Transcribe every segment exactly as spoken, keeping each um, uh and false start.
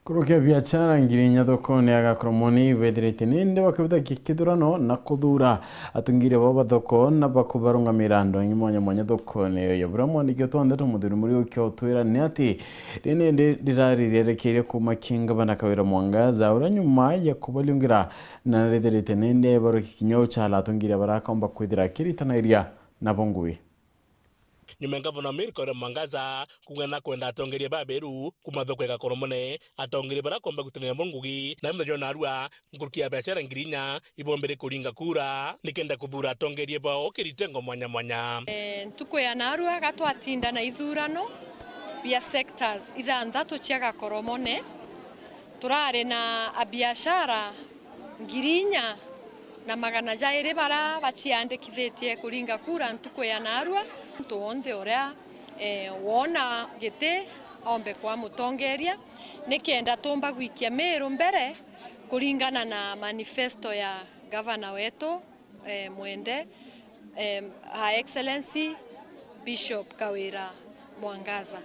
Kurukia biachara ngiri inya thokone ya Gakoromone ibethirite nindi bakibutha ki-, kithurano na kuthura atongeria bao ba thoko na bakubarungamira antu angi mwanya mwanya thokone iyo. Buria mwandiki wetu wa ndeto Muthuri Muriuki utwira ni ati ri nindi rirari rierekeire kuuma ki ngavana Kawira Mwangaza, uria nyuma ya kubariungira na rithirite nindi baruki kinya uchala atongeria barakomba kwithira akiritanagiria nabo ngugi. Nyuma ya Ngavana Mary Kawira Mwangaza kuuga nakwenda atongeria baberu kuuma thoko ya Gakoromone, atongeria barakomba gwitania nabo ngugi, na muthenya wa narua nkuruki ya biachara ngiri inya ibombere kuringa kura nikenda kuthura atongeria bao kiritengo mwanya mwanya. Eh, ntuku ya narua gatwatinda na ithurano bia sectors ithanthatu cia Gakoromone, turari na abiashara ngiri inya na magana jairi bara baciandikithitie kuringa kura ntuku ya narua. Muntu wonthe uria, eh, wona giti ombe kwa mutongeria, nikenda tumba gwikia Meru mbere kuringana na manifesto ya gavana wetu, eh, mwende, eh, Her Excellency Bishop Kawira Mwangaza.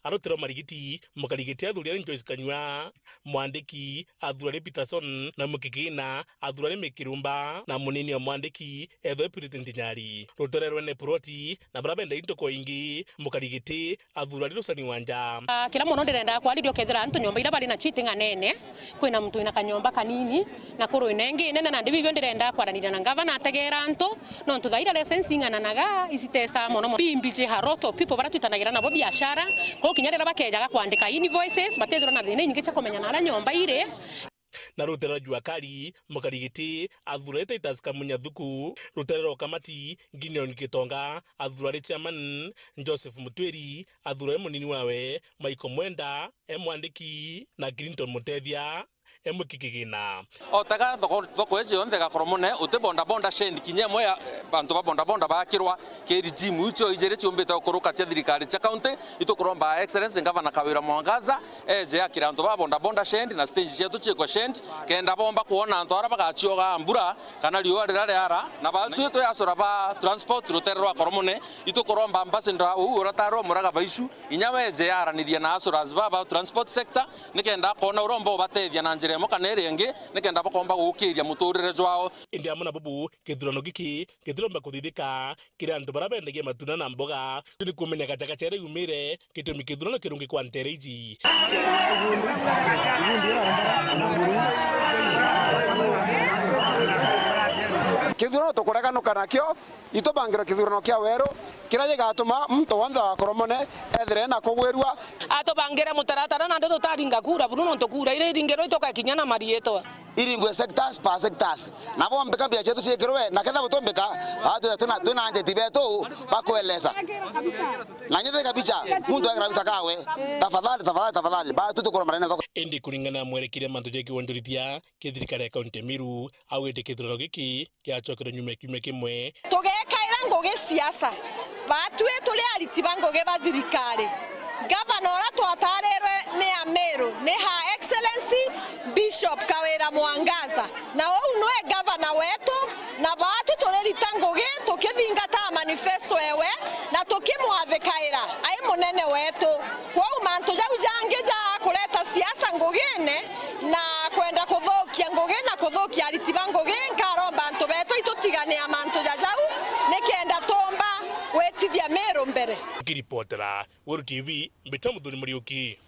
Arutiro marigiti, mukarigiti athuri ari Joyce Kanyua, mwandiki athurari Peterson na Mukigina, athurari Mikirumba, na munini wa mwandiki ethwe Purity Ntinyari. Rutere rwene Puroti na bara benda into kwa ingi, mukarigiti athurari Rusani Wanja. Ah, kira mono ndirenda kwariria ukethira antu nyomba ira bari na cheating anene, kwina muntu wina kanyomba kanini, na kuru ina ingi nene, na ndi bibio ndirenda kwaraniria na ngavana ategera antu, nontu thaira license ing'ananaga, icitesta mono mono. Imbiji a lot of people bara twitanagira nabo biashara, kwou kinya riria bakejaga kwandika invoices, batethirwa na thina inyingi cia kumenya naria nyomba iri. Na rutere rwa Juakali, mukarigiti athurari Titus Kamunya Thuku, rutere rwa Kamati, Gideon Gitonga, athurari chairman, Joseph Mutwiri, athurari munini wawe, Michael Mwenda, e mwandiki, na Clinton Mutethia, e mwiki kigina. Otaga thoko, thoko iji yonthe Gakoromone, uti bodaboda stand kinya imwe ya, eh, bantu ba bodaboda bakirwa, ki regime icio ijiri ciumbite gukuruka cia thirikari cia county, itukuromba Excellency Ngavana Kawira Mwangaza, eje akire antu ba bodaboda stand na stage cietu ciikwe stand, kenda bomba kwona antu aria bagacioga mbura kana riua riria riara, na ba, twi twi asura ba transport rutere rwa Koromone, itukuromba ambassador uu uria tari umuraga baicu, inya weje aranirie na assurers ba, ba transport sector, nikenda akona uria umba ubatethia na njira imwe kana iria ingi, nikenda bakomba gukiria muturire jwao. Indi amwe na bubu, kithurano giki gitiromba kuthithika kiri antu baria bendagia matunda na mboga, ni kumenya gachagacha iria yumire, gitumi kithurano kirungi kwa ntere iji. Kithurano tukureganuka nakio, itubangirwe kithurano kia weru, kiria gigatuma muntu wonthe wa Koromone ethire na kugwirua. Atubangire mutaratara, nandi tutaringa kura buru, nontu kura iria iringirwe itukakinya na mariitwa. Iringwe sectors per sectors. Nabo mbika mbia cietu ciikirwe, na ketha butumbika, batwire twina, twina njeti betu bakweleza. Na nyetheka bicha, muntu ekira bicha kawe. Tafadhali, tafadhali, tafadhali. Ba, tutukoro marene thoko. Indi kuringana na mwerekeria mantu ja kiwonjorithia, ki thirikari ya kaunti ya Meru, augite kithurano giki kiacokerwe nyuma ya kiumia kimwe. Tugekaira ngugi siasa, batwi turi ariti ba ngugi ba thirikari. Gavana uria twatarirwe ni Ameru ni Her Excellency Bishop Kawira Mwangaza, na uu nwe gavana wetu, na batwi turirita ngugi tukithingata manifesto ewe na tukimwathikaira ai munene wetu. Kwou mantu jau jangi ja kureta siasa ngugine, na kwenda kuthukia ngugi na kuthukia ariti ba ngugi, nkaromba antu betu itutigane na mantu ja jau, nikenda tumba gwitithia Meru mbere. Ngiripotera Weru T V, mbita Muthuri Muriuki.